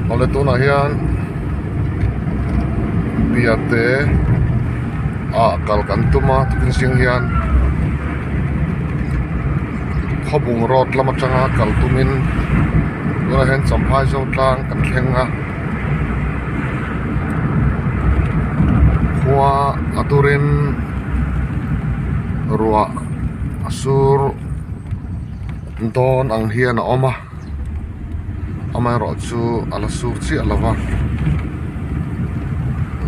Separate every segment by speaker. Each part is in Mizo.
Speaker 1: Awle tunah hian Biate ah kal kan tum a tukin zing hian Khawbung road lam atanga kal tumin tunah hian Champhai Zotlang kan thleng a khua a turin ruah a sur dawn ang hian a awm a. Amaherawh chu a la sur chiah lo va,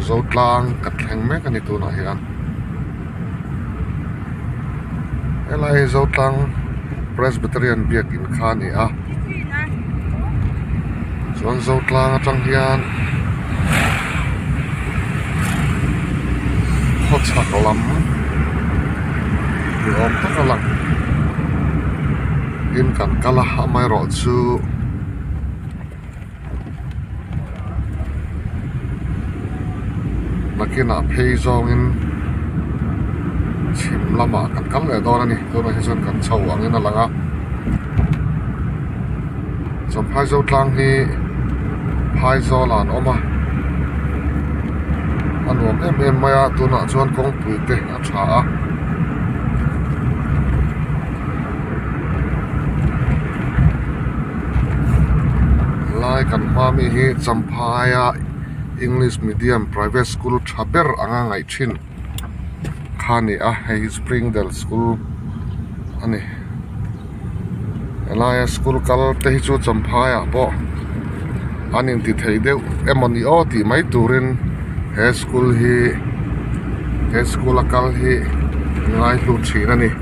Speaker 1: Zotlang kan thleng mek a ni tunah hian. Helai hi Zotlang Presbyterian biakin kha a ni a, chuan Zotlang atang hian khawchhak lam ni awm tak a lang. In kan kal a amaherawh chu nakinah phei zawngin chhim lamah kan kal leh dawn a ni tunah hi chuan kan chho angin a lang a chuan phaizawl tlang hi phaizawl ah an awm a a nuam em em mai a tunah chuan kawngpui te a tha a. Lai kan hma mi hi Champhaia English medium private school tha ber anga ngaih thin kha a ni a hei hi Springdale school a ni helaia school kal te hi chu Champhaiah pawh an inti thei deuh emawni aw tih mai turin he school hi he school a kal hi ngaihlu thin a ni.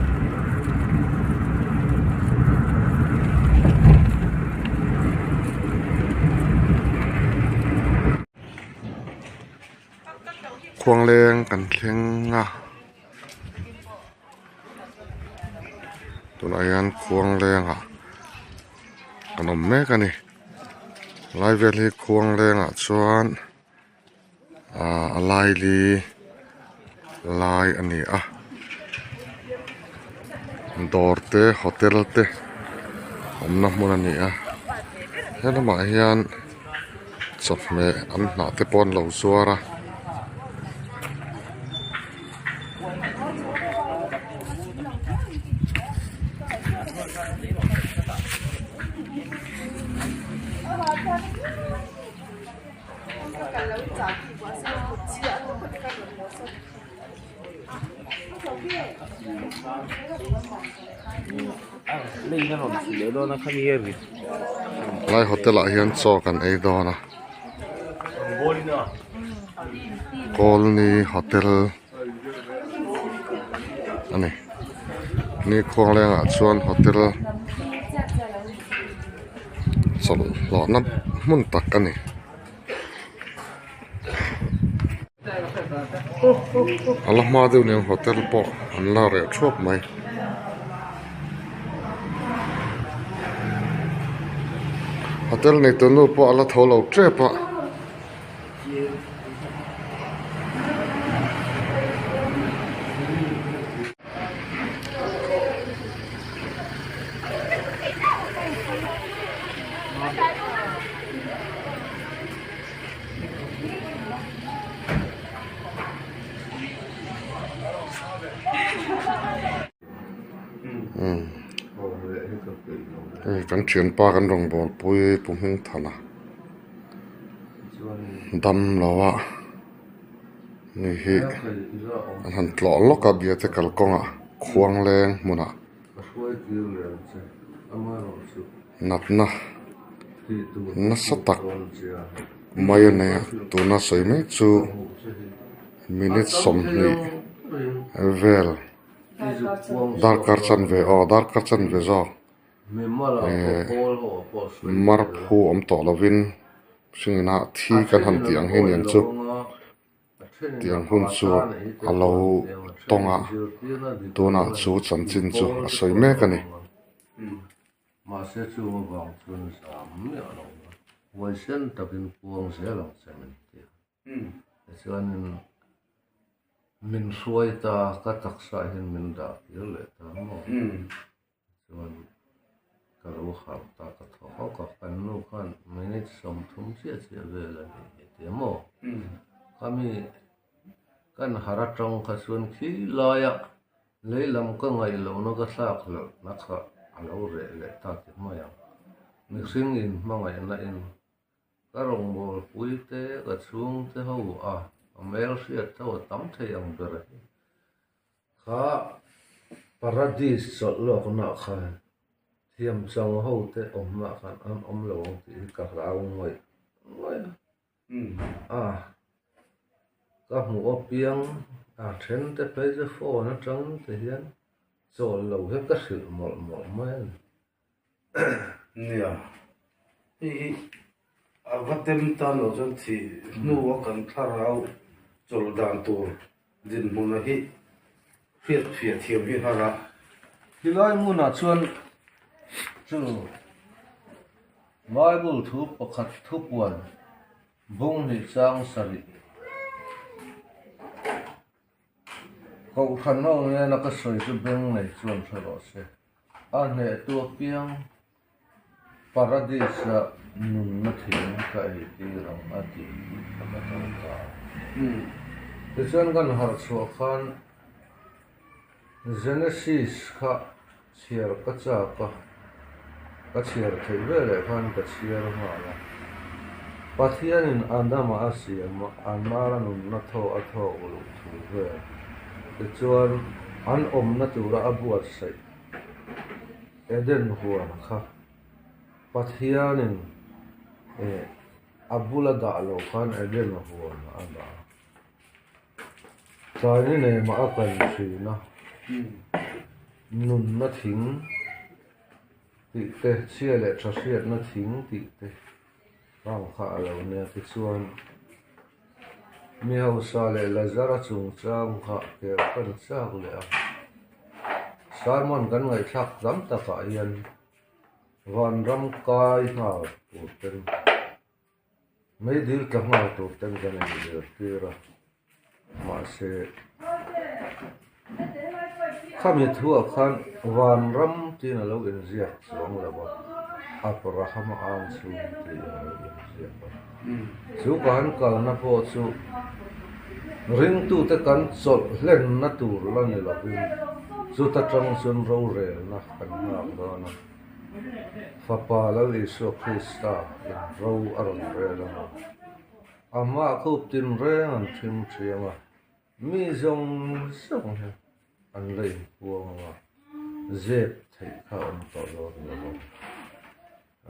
Speaker 1: Khuangleng kan thleng a tunah hian khuanglengah kan awm mek a ni lai vel hi khuanglengah chuan. Ahh a laili lai a ni a dawr te hotel te awmna hmun a ni a he lamah hian chawhmeh an hnah te pawh an lo zuar a. Lai hotel ah hian chaw kan ei dawn a Kawlni hotel a ni ni khuangleng ah chuan hotel chawlhhlawhna hmun tak a ni. A la hma deuh nen hotel pawh an la reh thuap mai. Hotel nei tunu pawh a la tho lo tep a. Hei kan thianpa kan rawngbâwl pui Pu Hmingthana damlo a ni hi an han tlawh lawk a biate kalkawngah khuangleng hmunah natna nasa tak mai a nei a tuna sawi mek chu minute 20 vel darkar chanve aw darkar chanve zawk eh mar phu awm tawh lovin hringin ah thi kan han tih ang hi aniang chu. Tiang hun chu a lo tawng a, tunah chu chanchin chu a sawi mek a ni.
Speaker 2: Mahse chung avang chuan zam miah lo va, huaisen takin puang zel ang che min ti a. Tichuanin min hruai ta, ka taksa hian min dah kir leh ta maw? Chuan ka. Ka lo harh ta ka thaw hawk a, kan nu khan minute 30 chiah chiah vel a ni hi ti maw? Khami kan harh atang kha chuan khi laia lei lam ka ngaih lohna ka thlak hlawlhna kha a lo reh leh ta ti mai ang. Mihring in hmangaihna in ka rawngbâwl pui te, ka chhungte ho a, ka hmelhriat ho a tam thei ang ber hi. Kha Paradis chawlh lawkna khan thiam chang ho te awmna khan an awm lo ang tih hi ka hlau ngawih ngawih a. Ka hmuh apiang a then te phei chu phone atang te hian chawl lo hian ka hrilh mawlh mawlh mai a ni.
Speaker 3: Nia, hei hi a va tem tan loh chuan thih hnua kan thlarau chawlh dan tur dinhmuna hi hriat fiah thiam hi har a.
Speaker 2: Tilai hmunah chuan chu Bible thu pakhat thupuan bung hnih chang sarih. Kohhran ho nena ka sawi chu beng nei chuan hre rawh se. A hnehtu apiang Paradis-a nunna thing ka eitir ang a ti tih kha ka to ta a. Tichuan kan harh chhuah khan Genesis kha chhiar ka chak a, ka chhiar theih veleh khan ka chhiar nghal a. Pathianin Adama a siam a, an mara nunna thaw a thawk luh thu vel. Tichuan, an awmna tura a buatsaih Eden huan kha Pathianin a bula dah loh khan Eden huan a dah a. Tlai ni nemah a kan thin a, nunna thing tih te, chhia leh tha hriatna thing tih te vang kha a lo nia. Tichuan, mi hausa leh Lazara chungchang kha ker kan chak leh a, sermon kan ngaihthlak tam takah hian vanram kai nghal tur ten Meidil tla nghal tur ten kan inzirtir a, mahse khami thuah khan vanram tiin a lo inziak chuang lo va, Abrahama ang chhung tiin a lo inziak a. Chu kan kalna pawh chu ringtute kan chawlh hlenna tur la ni lovin chuta tang chuan rorelna kan nghak dawn a. Fapa Lal Isua Krista in ro a rawn rel a, a hmaah khup tinreng an thim thiam a, mi zawng zawng hi an la inpuang ang a, zep theih kha a awm tawh dawn lo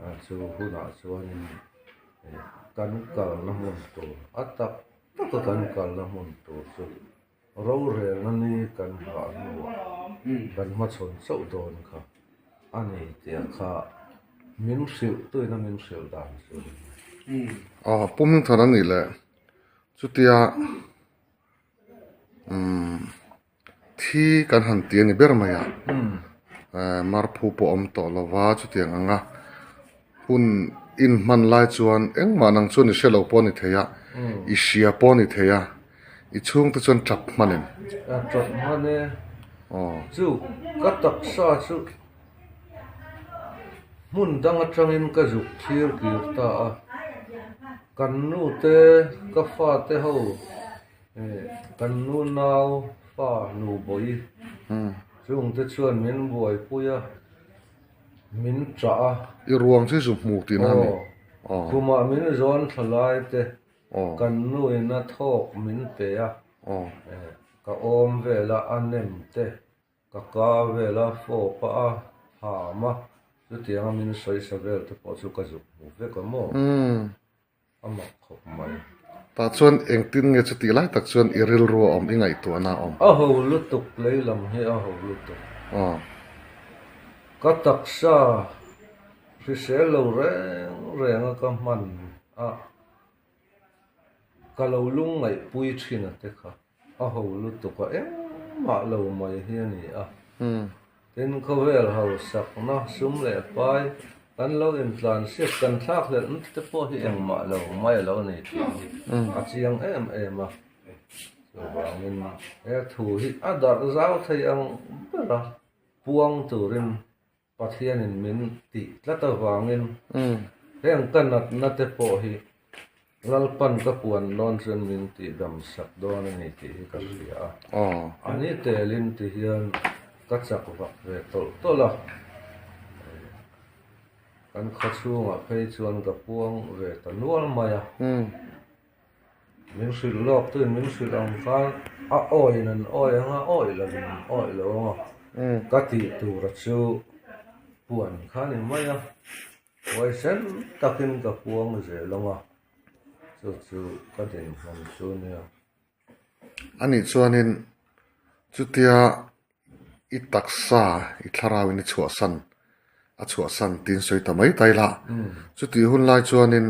Speaker 2: a, chu hunah chuanin kan kalna hmun tur a tak taka kan kalna hmun tur chu Rorelna ni kan nghah hnuah kan hmachhawn chauh dawn kha a ni tih kha min hrilh tuina min hrilh dan chu a ni.
Speaker 1: Aw pum thar a nih leh chutia umm thi kan han ti a ni ber mai a marphu pawh a awm tawh lo va chutiang anga hun inhman lai chuan engmah nang chuan i hre lo pawh a ni thei a i hria pawh a ni thei a. I chhungte chuan tap hman em?
Speaker 2: Tap hman e. Chu ka taksa chu hmun dang atangin ka zuk thlir kir ta a. Kan nu te, ka fate ho, kan nu nau fa nu bawi chungte chuan min buaipui a, min chah a.
Speaker 1: I ruang chu i zu hmu tihna a ni?
Speaker 2: Aw. Khumah min zawn thla lai te. Kan nu in a thawk min pe a, ka awm vel a, a nem te, ka ka vel a, fawp a, a ham a, chutiang a min sawisa vel te pawh chu ka zuk hmu vek a maw? A mak khawp mai.
Speaker 1: Tah chuan engtin nge chutih lai tak chuan i rilru a awm, i ngaihtuahna a awm?
Speaker 2: A ho lutuk, lei lam hi a ho lutuk. Ka taksa hrisel lo reng reng a ka hman a. Ka lo lungngaihpui thin a te kha, a ho lutuk a engmah lo mai hi a ni a. Tin, khawvel hausakna sum leh pai kan lo intlansiak kan thlak hlelh na te pawh hi engmah lo mai a lo ni tih hi a chiang em em a. Chuvangin he thu hi a darh zau thei ang ber a, puang turin. Pathianin min tih tlat avangin heng ka natna te pawh hi Lalpan ka puan dawn chuan min tih dam sak dawn a ni tih hi ka hria a. A ni telin ti hian ka chak vak ve tawlh tawlh a. Kan khaw chhungah phei chuan ka puang ve ta nual mai a. Min hrilh lawk tuin min hrilh ang khan a awiin an awi ang a, awi lovin an awi lo ang a. Ka tih tura chu puan kha ni mai a, huaisen takin ka puang zel ang a, chu chu ka dinhmun chu nia.
Speaker 1: Anih chuanin chutia i taksa i thlarauin i chhuahsan a chhuahsan tiin sawi ta mai ta ila chutih hun lai chuanin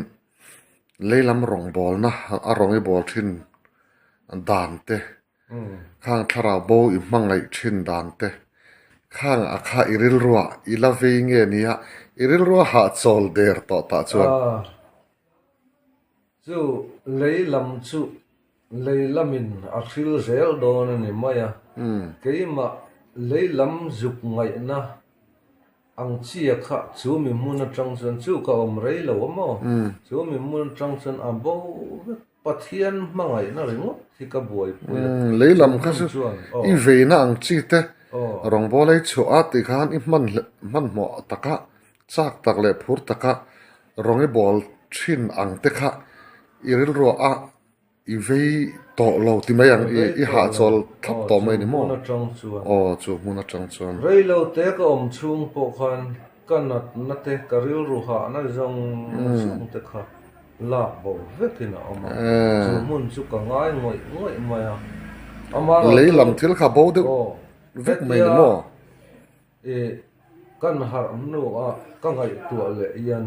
Speaker 1: lei lam rawngbawlna a rawng i bawl thin dan te khang thlarau bo i hmangaih thin dan te khang a kha i rilruah i la vei nge nia i rilrua hahchawl der tawh tah chuan.
Speaker 2: Chu lei lam chu lei lamin a hril zel dawn a ni mai a, keimah lei lam zuk ngaihna ang chia kha chu mi hmun atang chuan chu ka awm rei lo a maw? Chu mi hmun atang chuan a bo vek Pathian hmangaihna ringawt hi ka buaipui a.
Speaker 1: Lei lam kha chu i veina ang chi te rawngbâwl ei chhuah a tih khan i hmanhmawh taka chak tak leh phur taka rawng i bawl thin ang te kha i rilruah a i vei tawh lo ti mai ang i hahchawl thlap tawh mai ni maw? Aw chu hmun atang chuan.
Speaker 2: Rei lo te ka awm chhung pawh khan ka natna te ka rilru hahna zawng zawng te kha lak bo vekin a awm a, chu hmun chu ka ngai ngawih ngawih mai a.
Speaker 1: Amaherawhchu Lei lam thil kha bo deuh vek mai ni maw?
Speaker 2: I kan harh hnuah ka ngaihtuah leh hian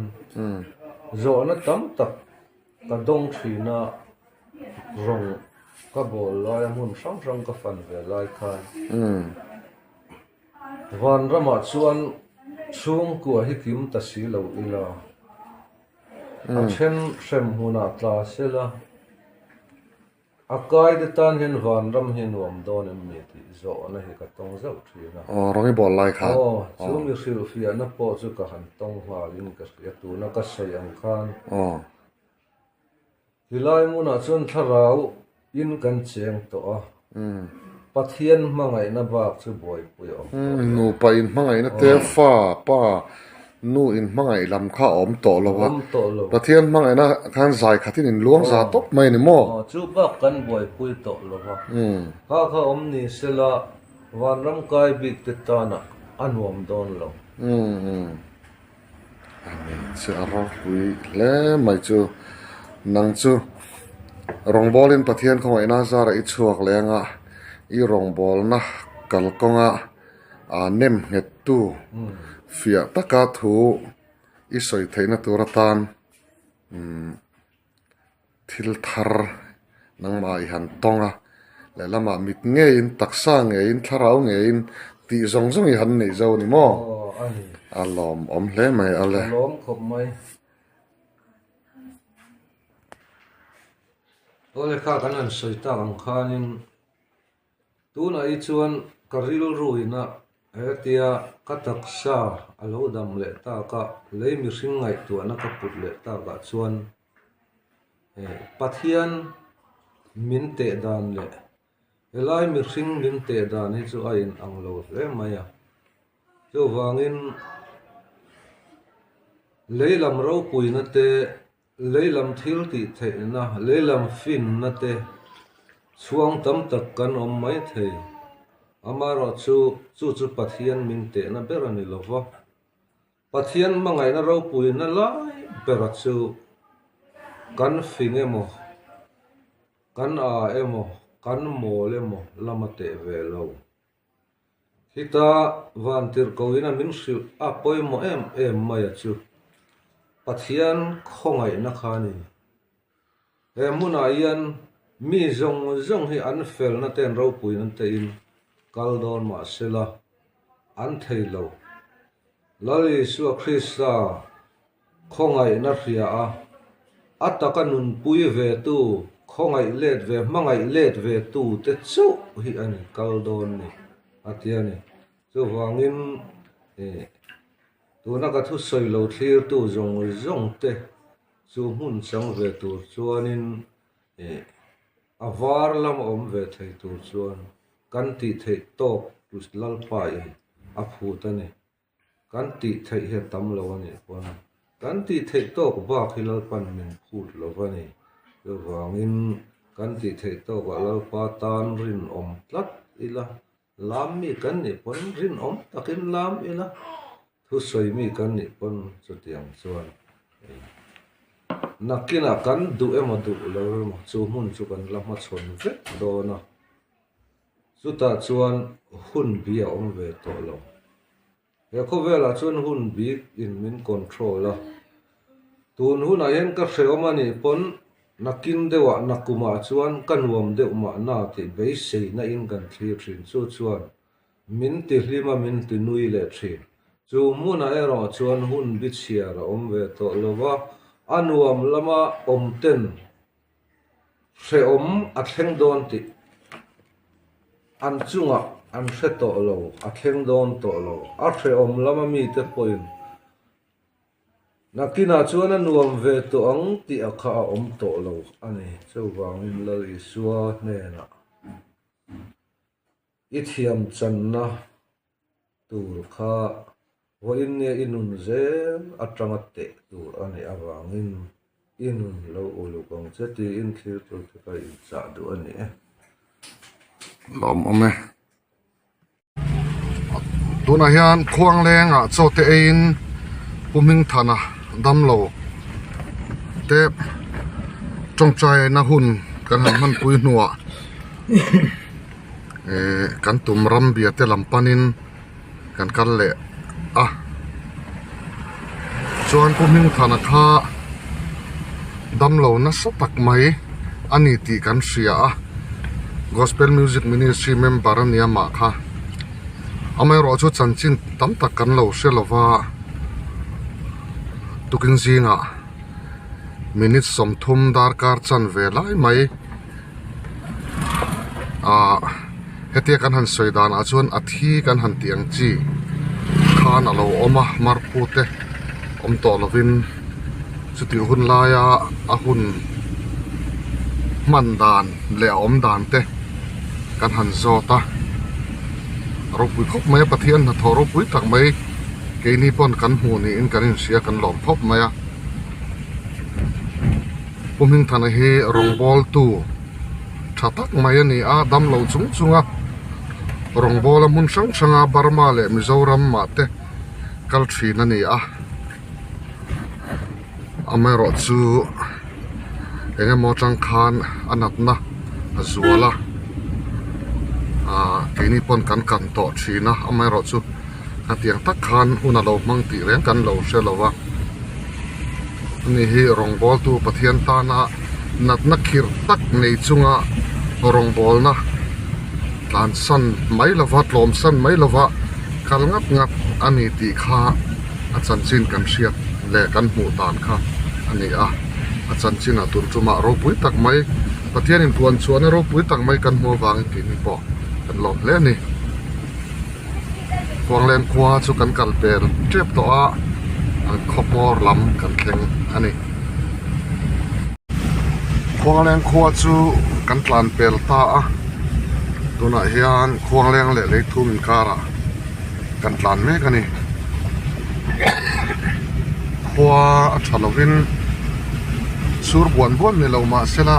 Speaker 2: zawhna tam tak ka dawng thin a, rawng ka bawl lai a hmun hrang hrang ka fan ve lai khan vanramah chuan chhungkua hi kim ta si lo ila, a then hrem hmunah tla sela. A kai te tan hian vanram hi nuam dawn em ni tih zawhna hi ka tawng zauh thin a.
Speaker 1: Aw, rawng i bawl lai khan.
Speaker 2: Aw, chu mi hrilhfiahna pawh chu ka han tawng nghalin ka hria tuna ka sawi ang khan.
Speaker 1: Aw.
Speaker 2: Tilai hmunah chuan thlarau in kan cheng tawh a. Pathian hmangaihna bak chu buaipui a awm tawh lo.
Speaker 1: Nupa in hmangaihna te fa, pa, nu in hmangaih lam kha a awm tawh lo a.
Speaker 2: Awm tawh lo.
Speaker 1: Pathian hmangaihna khan zai khatin in luang za tawp mai a ni maw?
Speaker 2: Aw, chu bak kan buaipui tawh lo va. Kha kha awm ni sela vanram kai bik te tanah a nuam dawn lo.
Speaker 1: Ani chu a ropui hle mai chu nang chu rawngbawlin Pathian khawngaihna zarah i chhuak leh anga i rawngbawlna kalkawnga aa nem nghet tu fiah taka thu i sawi theihna tur atan umm thil thar nangmah i han tawng a lehlamah mit ngeiin taksa ngeiin thlarau ngeiin tih zawng zawng i han neih zo a ni maw? A lawmawm hle mai a le.
Speaker 2: A lawm khawp mai. Aw lehkha kan han sawi tak ang khanin Tunah hi chuan ka rilruin a hetia ka taksa a lo dam leh tak a, lei mihring ngaihtuahna ka put leh takah chuan Pathian min teh dan leh helai mihring min teh dan hi chu a inang lo hle mai a. Chuvangin lei lam ropuina te Lei lam thil tih theihna, lei lam finna te chhuang tam tak kan awm mai thei. Amaherawh chu, chu chu Pathian min tehna ber a ni lo va. Pathian hmangaihna ropuina lai bera chu kan fing emaw, kan â emaw, kan mawl emaw lama teh ve lo. Hita vantirhkohina min hrilh a pawimawh em em mai a chu Pathian khawngaihna kha a ni. He hmunah hian mi zawng zawng hi an felna te an ropuina tein kal dawn mah sela an thei lo. Lal Isua Krista Khawngaihna hria a, a taka nunpui ve tu, khawngaih let ve, hmangaih let ve tu te chauh hi a ni kal dawn ni, a ti a ni. Chuvangin ih. Tuna ka thusawi lo thlirtu zawng zawng te chu hmun chang ve tur chuanin a var lam a awm ve thei tur chuan kan tih theih tawk Lalpa in a phut a ni. Kan tih theih hi a tam lo a nih pawn kan tih theih tawk bak hi Lalpan min phut lo va ni. Chuvangin kan tih theih tawkah Lalpa tan rinawm tlat ila, lam mi kan nih pawn rinawm takin lam ila, thusawi mi kan nih pawn chutiang chuan nakinah kan duh emaw duh lo emaw chu hmun chu kan la hmachhawn vek dawn a. Chutah chuan hun bi a awm ve tawh lo. He khawvelah chuan hun bik in min control a. Tun hunah hian ka hrehawm a nih pawn nakin deuhah nakumah chuan ka nuam deuh mahna tih beiseina in kan thlir thin. Chu chuan min ti hlim a, min ti nui leh thin. Chu hmunah erawh chuan hun bi chhiar a awm ve tawh lo va, a nuam lama awm ten Hrehawm a thleng dawn tih an chungah an hre tawh lo, a thleng dawn tawh lo. A hrehawm lama mite pawhin nakinah chuan a nuam ve tawh ang tih a kha a awm tawh lo a ni. Chuvangin Lal Isua hnenah i thiam channa tur kha vawiin nge i nun zel atanga teh tur a nih avangin i nun lo uluk ang che tiin thlir tur te kha inchah duh a ni e.
Speaker 1: Lawm awm e. Tunah hian khuang lengah chaw te eiin Pu Hmingthana damlo te tawngtaina hun kan han hmanpui hnuah Ehh kan tum ram bia te lam panin kan kal leh a chuan Pu Hmingthana kha damlo nasa tak mai a ni tih kan hria a gospel music ministry member a nia mah kha amaherawh chu chanchin tam tak kan lo hre lova tukin zingah minute 30 darkar chanve lai mai. Ahh hetia kan han sawi danah chuan a thi kan han tih ang chi khan a lo awm a marphu te awm tawh lovin chutih hun laia a hun hman dan leh a awm dan te kan han zawt a ropui khawp mai a Pathian hnathawh ropui tak mai keini pawn kan hmuh niin kan inhria kan lawm khawp mai a. Pu Hmingthana hi rawngbawltu tha tak mai a ni a, damlo chung chunga rawngbawla hmun hrang hranga Burma leh Mizoram mah te kal thin a ni a, amaherawh chu eng emaw atang khan a natna a zual a, ahh keini pawn kan kan tawh thin a, amaherawh chu. Hetiang tak khan hun a lo hmang tih reng kan lo hre lo a, ani hi rawngbawltu Pathian tana natna khirh tak nei chunga rawngbawlna tlansan mai lova tlawmsan mai lova kal ngat ngat a ni tih kha a chanchin kan hriat leh kan hmuh dan kha a ni a, a chanchinah tun tumah ropui tak mai Pathian inpuan chhuahna ropui tak mai kan hmuh avangin keini pawh kan lawm hle a ni. Khuangleng khua chu kan kal pel tep tawh a, an khaw hmawr lam kan thleng a ni. Khuangleng khua chu kan tlan pel ta a, tunah hian Khuangleng leh Leithum inkarah kan tlan mek a ni. Khua a tha lovin sur buan buan ni lo mahsela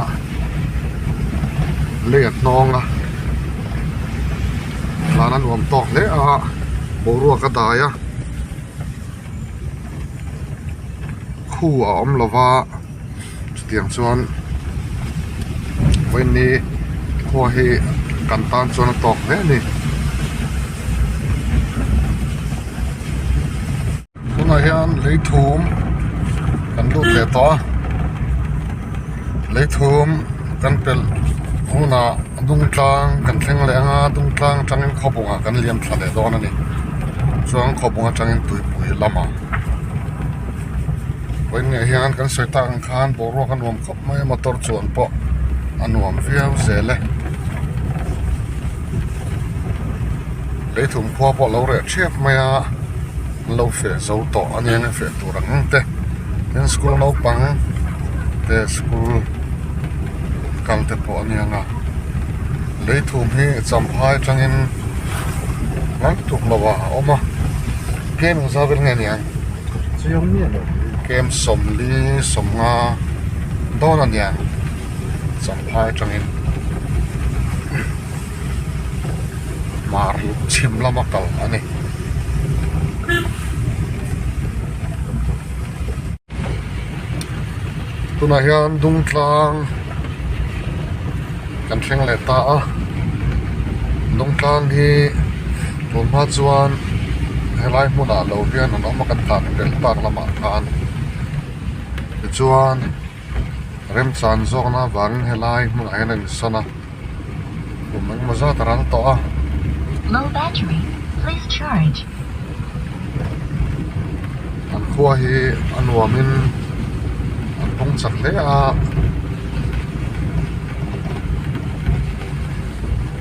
Speaker 1: lei a hnawng a. Tlan a nuam tawk hle a boruak a dai a khu a awm lo va chutiang chuan vawiin khua hi kan tan chuan a tawk hle a ni. Tunah hian lei thum kan lut leh tawh a lei thum kan pelh hunah dung tlang kan thleng leh ang a dung tlang atangin khawbungah kan liam thla leh dawn a ni chuan khawbung atangin tuipui lamah vawiin ah hian kan sawi tak ang khan boruak a nuam khawp mai a motor chuan pawh a nuam viau zel e lei thum khua pawh a lo reh thiap mai a. an lo feh zo tawh a nia feh tur ang te tin school naupang te school kal te pawh a nia nga leithum hi champhai atangin hnai lutuk lo ah a awm a kem engzah vel nge niang kem sawmli sawmnga dawn a niang champhai atangin. Hmar chhim lama kal a ni. Tunah hian Dungtlang kan thleng leh ta a, Dungtlang hi tun hma chuan helai hmunah lo hian an awm a kan tlan pel tak lamah khan tichuan. Remchan zawkna avangin helai hmunah hian a insawn a, kum engemaw zat a ral tawh a.
Speaker 4: Low battery, please charge.
Speaker 1: An khua hi a nuamin an pawng chak hle a,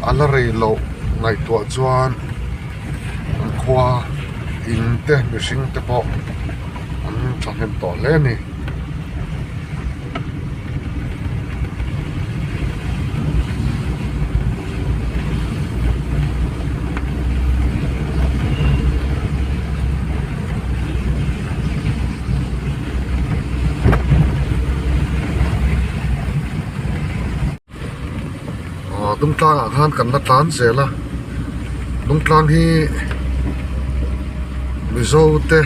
Speaker 1: a la rei loh ngaihtuah chuan an khua in te mihring te pawh an thahnem tawh hle a ni. Aw dungtlang ah khan kan la tlan zel a dungtlang hi mizo te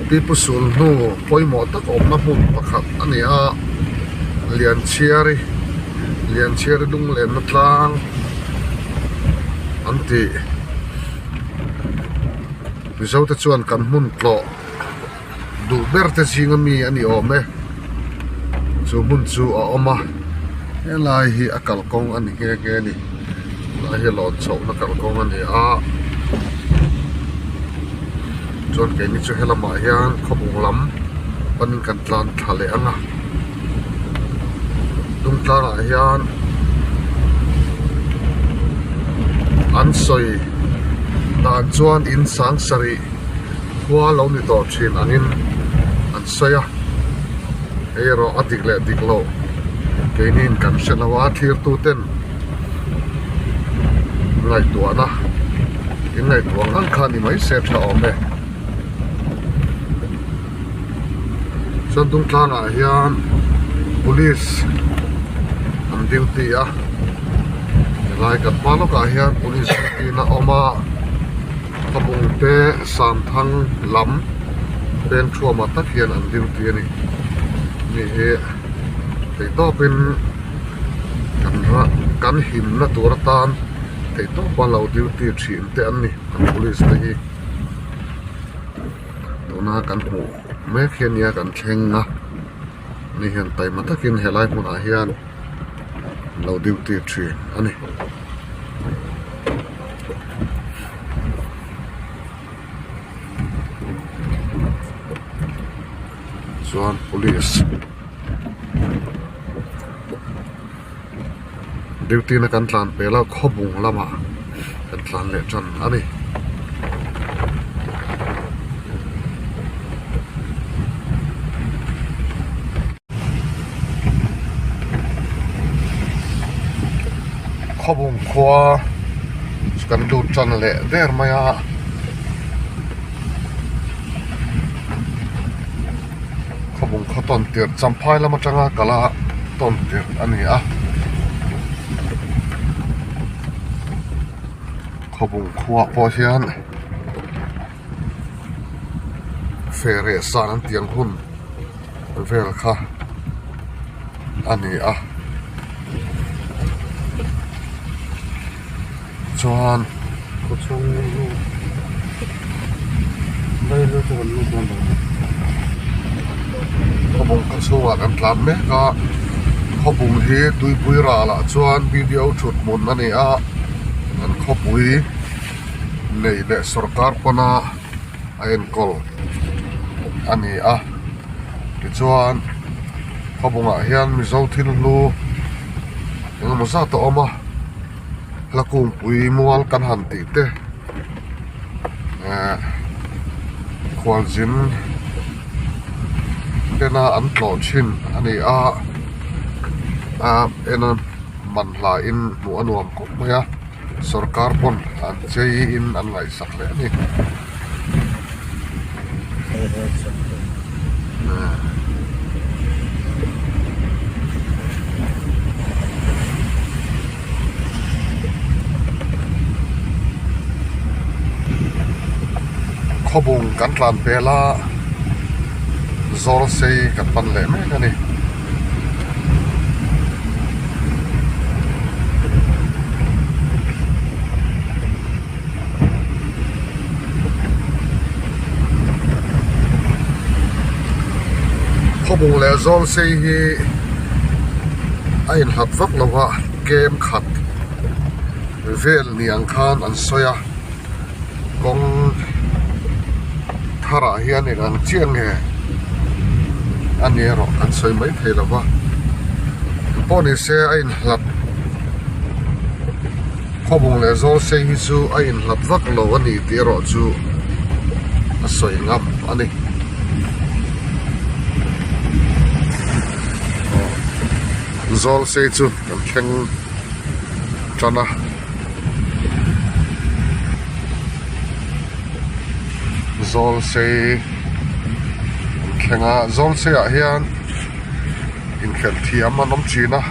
Speaker 1: pipu sul hnu pawimawh tak awmna hmun pakhat a ni a Lianchhiari Lianchhiari lunglenna tlang an tih mizo te chuan kan hmun tlawh. Duh ber te zinga mi a ni awm e chu hmun chu a awm a helai hi a kalkawng a ni nghe nghe a ni helai hi lawn chhohna kalkawng a ni a chuan keini chu helamah hian khawbung lam panin kan tlan thla leh ang a dungtlangah hian an sawi dan chuan in sang sarih. Khua lo ni tawh thin angin an sawi a, hei erawh a dik leh dik loh keiniin kan hre lo a, thirtu ten ngaihtuahna in ngaihtuah ang ang kha ni mai se tha awm e. Chuan Dungtlangah hian police an duty a, helai kan hma lawkah hian police duty na a awm a. Khabung te Samthang lam peng thuamah tak hian an duty a ni. Ni hi theihtawpin kan kan himna tur atan theihtawpa lo duty thin te an ni kan police te hi. Tuna kan hmuh mek hi ania kan thleng a ni hian taima takin helai hmunah hian an lo duty thin a ni. Chuan police duty na kan tlan pel a khawbung lamah kan tlan leh tan a ni. Khawbung khua chu kan lut tan leh der mai a khawbung khaw tawn tirh champhai lam atanga kal a tawn tirh a ni a khawbung khuaah pawh hian. Feh san an tih ang hun vel kha a ni a chuan khawbung khaw chhungah kan tlan mek a khawbung hi tuipui ralah chuan video thut hmun a ni a an khawpui. Neih leh sawrkar pawna a enkawl a ni a tichuan khawbungah hian mizo thil hlu engemaw zat a awm a hla kungpui mual kan han tih te. Ehh khualzin tena an tlawh thin a ni a ah en a man hla in hmuh a nuam khawp mai a sawrkar pawn an chei in an ngaihsak hle a ni. Khawbung kan tlan pel a zawl sei kan pan leh mek a ni. Khawbung leh zawl sei hi a inhlat vak lo a kem khat vel ni ang khan an sawi a kawng tharah hian eng ang chiah nge a ni erawh an sawi mai thei lo va pawh ni se a inhlat. Khawbung leh zawl sei hi chu a inhlat vak lo a ni tih erawh chu a sawi ngam a ni. Zawl sei chu kan thleng tan a. Zawl sei kan thleng a, zawl sei ah hian inkhelh thiam an awm thin a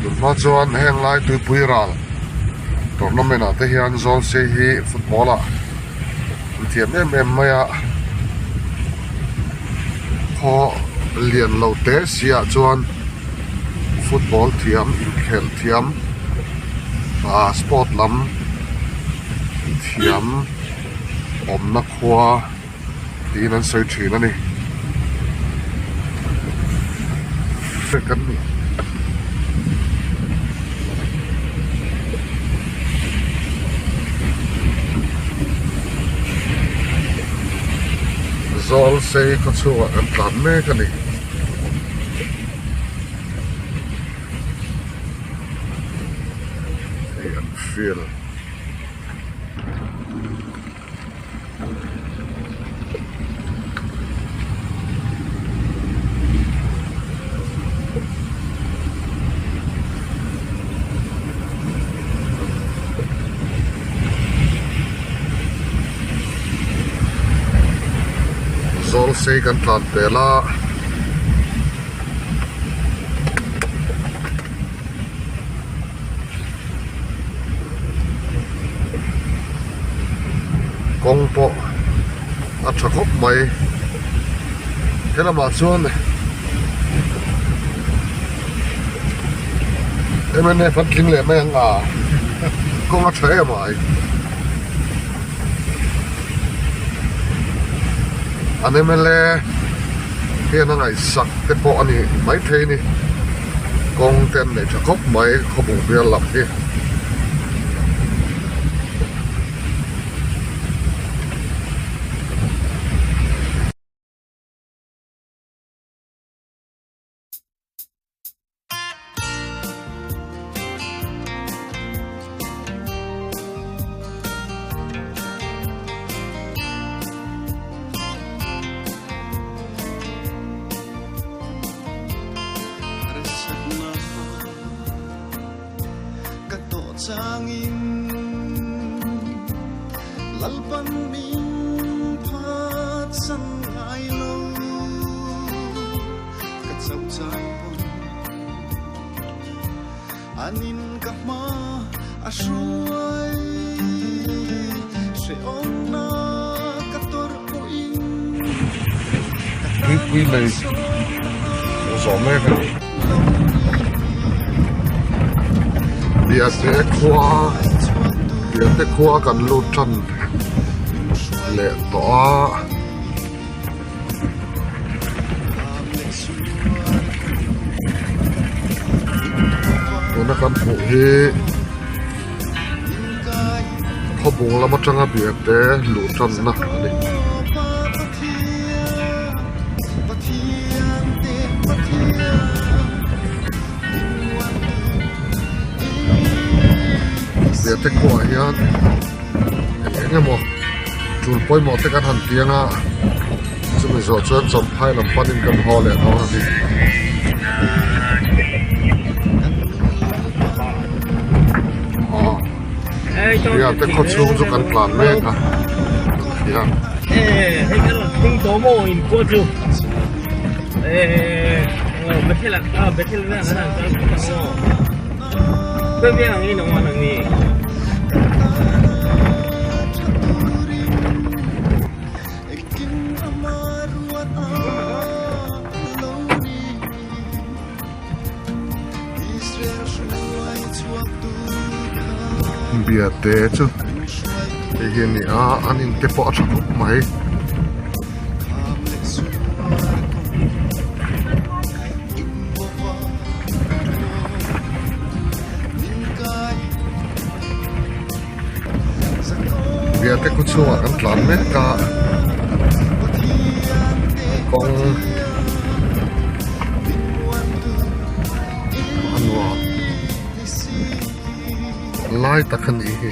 Speaker 1: tunhma chuan heng lai tuipui ral tournament ah te hian zawl sei hi football ah an thiam em em mai a khaw lian lo te si ah chuan football thiam inkhelh thiam ah sport lam thiam awmna khua. tiin an sawi thin a ni. Kan ni. Zawl sei khaw chhungah kan tlan mek a ni. Hei an field. Zawl sei kan tlan pel a. Kawng pawh a tha khawp mai helamah chuan mnf an tling leh mai ang a kawng a tha em ai an mla hian a ngaihsak te pawh a ni maithei a ni. Kawng te an neih tha khawp mai khawbung bial lam hi. Tuipui lei a zawh mek a ni. Biate khua Biate khua kan lut tan leh tawh a. Tuna kan hmuh hi khawbung lam atanga biate luh tanna a ni. Biate khuaah hian eng eng emaw. Tul pawimawh te kan han piang a, chumi zawh chuan Champhai lam panin kan haw leh dawn a ni. Ria te khaw chhung chu kan tlan mek a, hria. Biate chu hei hi a ni a an in te pawh a tha khawp mai. Biate khaw chhungah kan tlan mek a kawng a nuam lai tak a nih hi.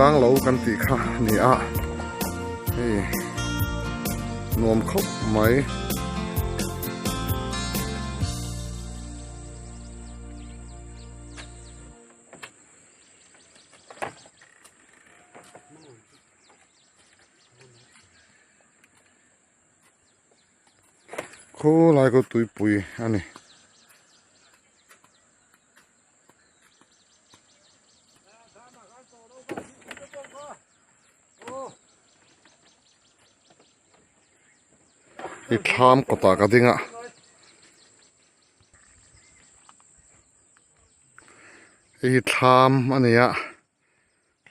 Speaker 1: Tlang lo kan tih kha a ni a hei nuam khawp mai. Khawlai khaw tuipui a ni. I thlam kawtah ka ding a. Hei hi thlam a ni a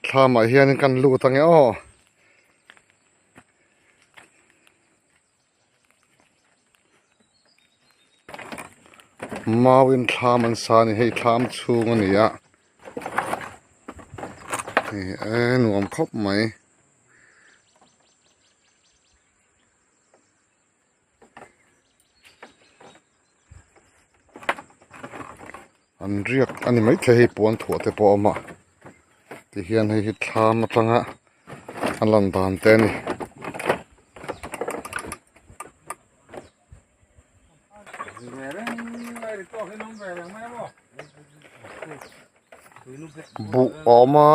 Speaker 1: thlamah hianin kan lut ang e aw. Mauin thlam an sa a ni hei thlam chhung a ni a hei e nuam khawp mai. An riak a ni maithei hei puan thuah te pawh a awm a tihian hei hi thlam atanga a lan dan te a ni. Buh a awm a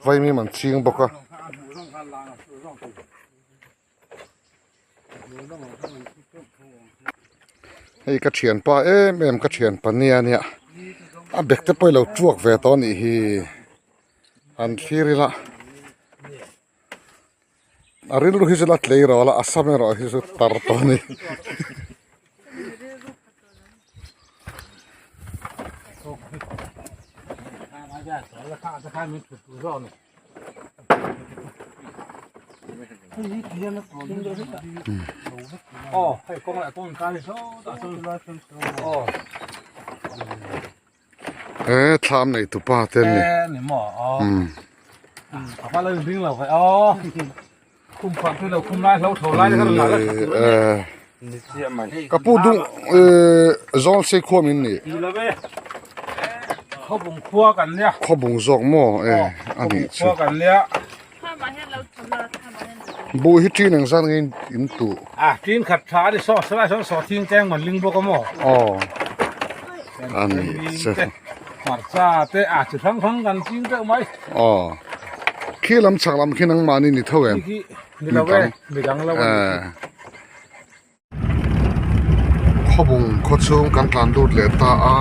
Speaker 1: vaimim an ching bawk a. Hei ka thianpa em em ka thianpa nia nia a bag te pawh i lo tuak ve tawh a nih hi an thlir ila a rilru hi chu la tleirawl a a sam erawh hi chu tar tawh a ni. He thlam nei tu pa te an ni Ka pu dung zawl sei khua min ni.
Speaker 3: Khawbung khua kan nia.
Speaker 1: Khawbung zawk maw e a nih chu.
Speaker 3: Khua kan nia.
Speaker 1: Buh hi ṭin eng zat nge in tuh?
Speaker 3: A ṭin khat tha a ni saw salai sawn saw thing cheng man ling bawk a maw?
Speaker 1: Aw a nih chu.
Speaker 3: Hmarcha te a chi hrang hrang kan ching teuh mai.
Speaker 1: Aw khi lam chhak lam khi nangmahni ni tho em?
Speaker 3: Khi ni lo e midang lo a ni.
Speaker 1: Khawbung khaw chhung kan tlan lut leh ta a.